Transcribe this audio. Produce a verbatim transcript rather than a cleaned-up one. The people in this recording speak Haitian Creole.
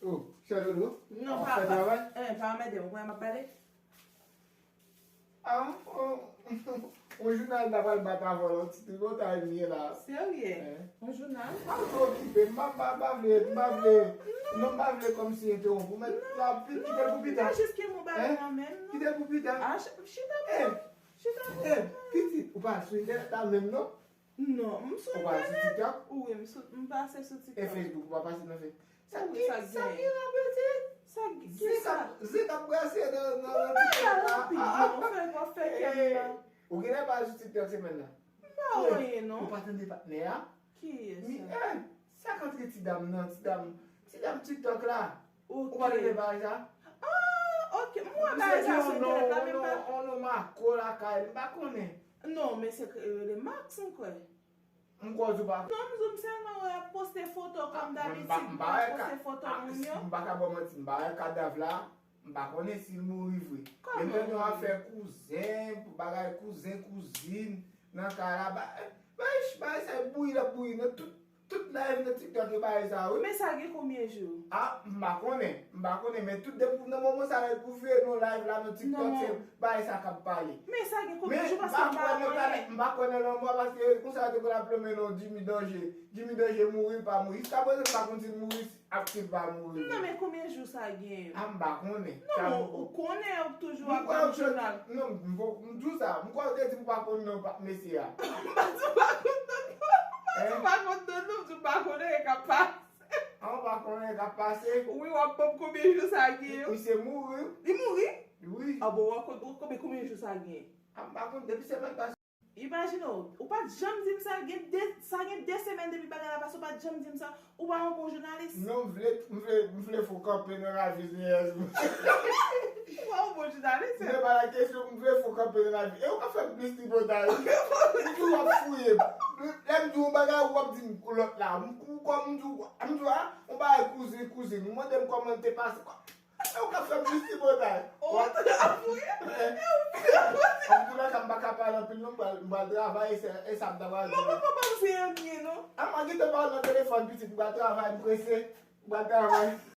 Oh, Chè Dodo, non, w ap pa, fè pa, travay? Eh, pa anmède m, ou kwè m ap pale? Ah, on, on, on jounal ta pral bat avè w, ti tripotay m ye la. Serye? Eh. On jounal? Ah, m twò okipe, m pa, m pa, m pa vle, m pa vle, non, m pa vle kòmsi entewonp ou, men la, pi-, kite l pou pita. Non, jis ke mou bagay la menm, non. Kite l pou pita. Ah, ch-, chita pou, eh, chita pou. Eh, pitit, ou pa sou entènèt la menm, non? Non, m sou entènèt. Ou pa sou TikTok? Wi, m sou, m pase sou TikTok. E Facebook, ou pa pase nan Facebook? Sa ki, sa ki gen rapeti? Sa ki, ki sa? Zen k ap brase nan, nan, nan TikTok la. Ou pa pale anpil, non, fè, w ap fè kè m mal. Ou genlè pa sou TikTok semèn nan? M pa wè anyen, non. Ou pa tande patnè a? Kiyès sa? Mi, eh, sa k antre ti dam nan, ti dam, ti dam TikTok la. Ou pa tande bagay sa? Ah, ok. M wè bagay sa sou entènèt la, men m pa. On, on, on non Marco lakay, m pa konnen. Non, men se k-, rele Max, m kwè. M kwè w di w pa. Non, m di w, m sèlman wè y ap poste foto kòm dabitid, y ap poste foto moun yo. M pa ka ba w manti, m pa wè kadav la, m pa konnen si l mouri vre. Men m tande w ap fè kouzen, bagay kouzen, kouzin nan kay la. Ba, ba, bagay sa ap bouyi, l ap bouyi nan tout, tout live nan TikTok yo, bagay sa, wi. Men sa gen konbyen jou? Ah, m pa konnen, m pa konnen, men tout depi nan moman sa la, pou vire nan live la nan TikTok, se bagay sa k ap pale. Men sa gen konbyen jou, paske m pa wè anyen. M pa kwè nan lanmò, paske konsa yo te konn ap lonmen non Jimmy Danger. Jimmy Danger mouri, l pa mouri. Jiska prezan, m pa konn si l mouri, si, ak si l pa mouri. Non, men konbyen jou sa gen? Ah, m pa konnen. Non, men ou konnen, ou toujou ap gad jounal. Non, m, m, m di w sa. M kwè w te di m pa konn non pa, mesye a. M pa di w pa konn non, m pa di w pa konn non, non, m di w pa konnen sa k ap pase. Ah, w pa konnen sa k ap pase? Wi, w ap ban m konbyen jou sa gen? Misye mouri. Li mouri? Wi. Ah bon, w ap konn, w ap konbyen, konbyen jou sa gen? Ah, m pa konn, depi semèn pase. Imajine w, ou pa t janm di m sa, gen de, sa gen de semèn depi bagay la pase, ou pa t janm di m sa, ou pa yon bon jounalis. Non, m vle, m vle, m vle fè w kanpe nan lavi, Zeyès. Ou pa yon bon jounalis, se pa la kesyon, m vle fè w kanpe nan lavi. E ou ka fè m plis tripotay. M di w w ap fouye. Lè m di w yon bagay, w ap di m lòt la. M, kòm m di w, m di w, ah, yon bagay kouzin, kouzin. Ou mande m kòman l te pase. Ou ka fè m plis tripotay. Ou antre ap fouye. Antoulèka, m pa ka pale anpil non, m pral, m pral travay, e se, e sa m ta pral di. Mwen pa pa panse anyen non. A, m gentan pale nan telefòn, pitit, m pral travay, m prese, m pral travay.